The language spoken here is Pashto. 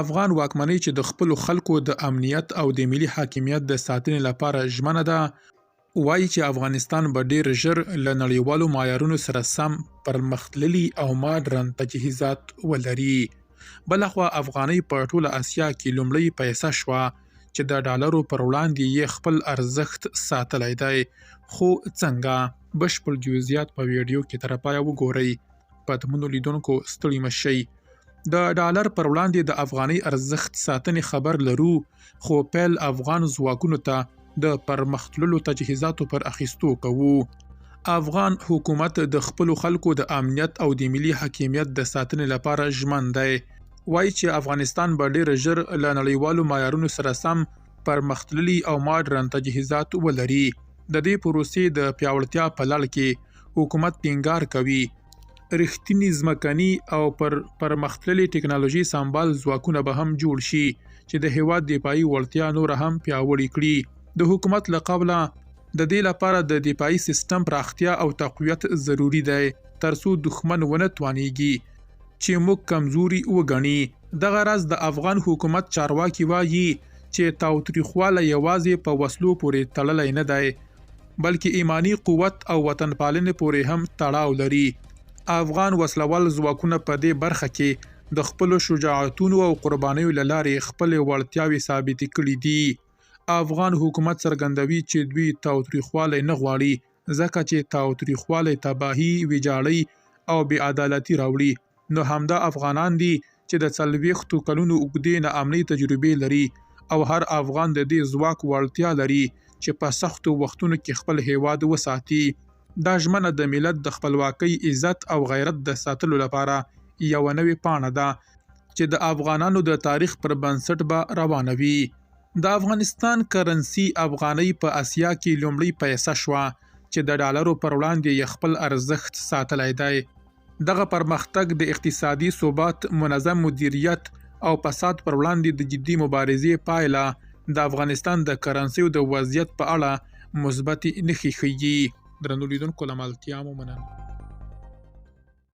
افغان واکمنۍ چې د خپلو خلکو د امنیت او د ملي حاکمیت د ساتنې لپاره ژمنه ده، وايي چې افغانستان به ډېر ژر له نړیوالو معیارونو سره سم پرمختللي او ماډرن تجهیزات ولري. بلخوا افغانۍ په ټوله اسیا کې لومړۍ پیسه شوه چې د ډالرو پر وړاندې یې خپل ارزښت ساتلی دی. خو څنګه؟ بشپړ جزئیات په ویډیو کې تر پایه وګورئ. پتمنو لیدونکو ستړي مه شئ. د ډالر پر وړاندې د افغانۍ ارزښت ساتنې خبر لرو، خو پیل افغان ځواکونو ته د پرمختللو تجهیزاتو پر اخیستو کوو. افغان حکومت د خپلو خلکو د امنیت او د ملي حاکمیت د ساتنې لپاره ژمن دی. وايي چې افغانستان به ډېر ژر له نړیوالو معیارونو سره سم پرمختللي او ماډرن تجهیزات ولري. د دې پروسې د پیاوړتیا په لړ کې حکومت ټینګار کوي، رښتیني ځمکني او پر پرمختللې ټکنالوژۍ سمبال ځواکونه به هم جوړ شي چې د هېواد دفاعي وړتیا نوره هم پیاوړې کړي. د حکومت له قوله، د دې لپاره د دفاعي سیستم پراختیا او تقویت ضروري دی، ترڅو دښمن ونه توانېږي چې موږ کمزوري وګڼي. دغه راز د افغان حکومت چارواکي وايي چې تاوتریخوالی یوازې په وسلو پورې تړلی نه دی، بلکې ایماني قوت او وطنپالنې پورې هم تړاو لري. افغان وسلهوال ځواکونه په دې برخه کې د خپلو شجاعتونو او قربانیو له لارې خپلې وړتیاوې ثابتې کړې دي. افغان حکومت څرګندوي چې دوی تاوتریخوالی نه غواړي، ځکه چې تاوتریخوالی تباهي، ویجاړۍ او بې عدالتي راوړي. نو همدا افغانان دي چې د څلوېښتو کلونو اوږدې ناامنۍ تجربې لري او هر افغان د دې ځواک وړتیا لري چې په سختو وختونو کې خپل هېواد وساتي. دا ژمنه د ملت د خپلواکۍ، عزت او غیرت د ساتلو لپاره یوه نوې پاڼه ده چې د افغانانو د تاریخ پر بنسټ به روانه وي. د افغانستان کرنسي افغانۍ په اسیا کې لومړۍ پیسه شوه چې د ډالرو پر وړاندې یې خپل ارزښت ساتلی دی. دغه پرمختګ د اقتصادي ثبات، منظم مدیریت او فساد پر وړاندې د جدي مبارزې پایله د افغانستان د کرنسیو د وضعیت په اړه مثبتې نښې ښيي. درنو لیدونکو له ملتیا مو مننه.